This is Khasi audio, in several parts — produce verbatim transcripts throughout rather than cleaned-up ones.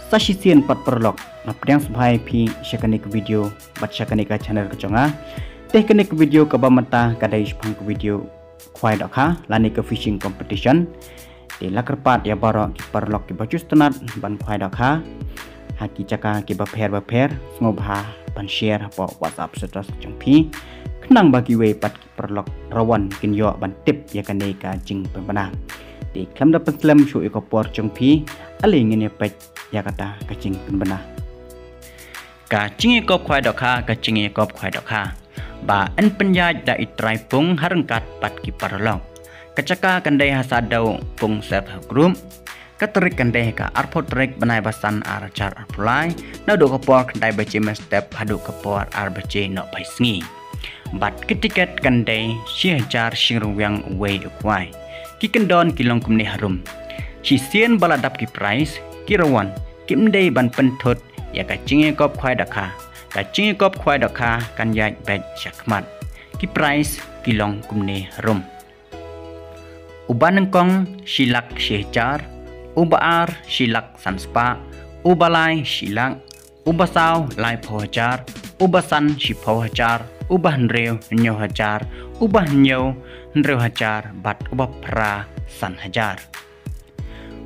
Sa shisien pat paralok, nga pdiang sngewbha ïa phi sha kane ka video bad sha kane ka channel ka jong nga. Te kane ka video kaba mynta ka dei shaphang ka video khwai dohkha lane ka fishing competition. Te la kyrpad ïa baroh ki paralok kiba ju sngewtynnat ban khwai dohkha ha ki jaka kiba pher ba pher, sngewbha ban share hapoh WhatsApp status ka jong phi, khnang ba kiwei pat ki paralok rawan kin ïoh ban tip ïa kane ka jingpynbna. Te khlem da pynslem shuh ïa ka por jong phi, ale ngin ïa peit ïa kata ka jingpynbna. Ka jingïakop khwai dohkha, ka jingïakop khwai dohkha ba yn pynïaid da i trai pung ha ryngkat bad ki paralok. Ka jaka kan dei ha Saddew Pung Self Help Group. Ka tarik kan dei ha ka arphew tarik bnai ba san ar hajar arphew lai, naduh ka por khyndai baje mynstep haduh ka por ar baje nohphai sngi. Bad ki tiket kan dei shi hajar shilling ryngwiang uwei u khwai. Ki kyndon ki long kumne harum. Shisien ba la dap ki prize, ki rawan kim dei ban pynthut ïa ka jingïakop khwai dohkha. Ka jingïakop khwai dohkha kan ïaid beit sha khmat. Ki prize ki long kumne harum. Uba nyngkong shi lak shi hajar, uba ar shi lak san spah, uba lai shi lak, uba saw laiphew hajar, uba san shiphew hajar, uba hynriew hynñiew hajar, uba hynñiew hynriew hajar, bad uba phra san hajar.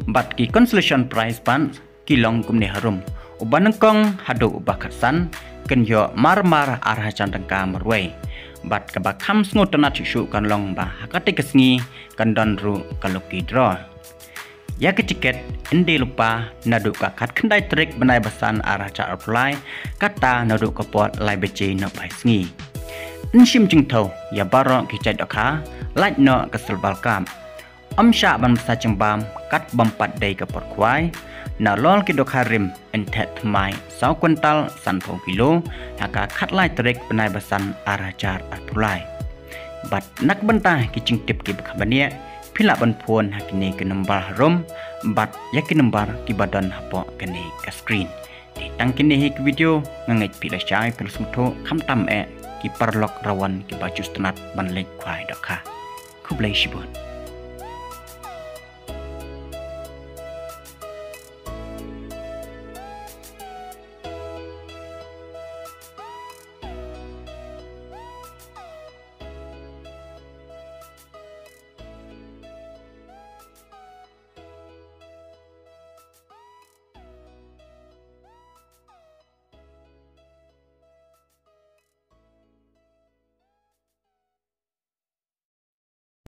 Bad ki consolation prize pat ki long kumne harum. Uba nyngkong haduh uba khatsan kin ïoh mar mar ar hajar tyngka marwei. Bad kaba kham sngewtynnat shuh shuh kan long ba ha katei ka sngi kan don ruh ka lucky draw. Ïa ki tiket yn die lypa naduh ka khatkhyndai tarik bnai ba san ar hajar arphew lai, kata naduh ka por lai baje nohphai sngi. Yn shim jingthew ïa baroh ki jait dohkha, lait noh ka Silver Carp. Ym shah ban bsa jingbam kat bym pat dei ka por khwai. Nalor ki dohkha rim yn theh thymmai saw kwintal sanphew kilo ha ka khatlai tarik bnai ba san ar hajar arphew lai. Bad na ka bynta ki jingtip kiba kham bniah, phi lah ban phone ha kine ki number harum bad ïa ki number kiba don hapoh kane ka screen. Te tang kine hi ki video, nga ngeit phi la shai phi la sngewthuh, khamtam eh ki paralok rawan kiba ju sngewtynnat ban leit khwai dohkha. Khublei shibun.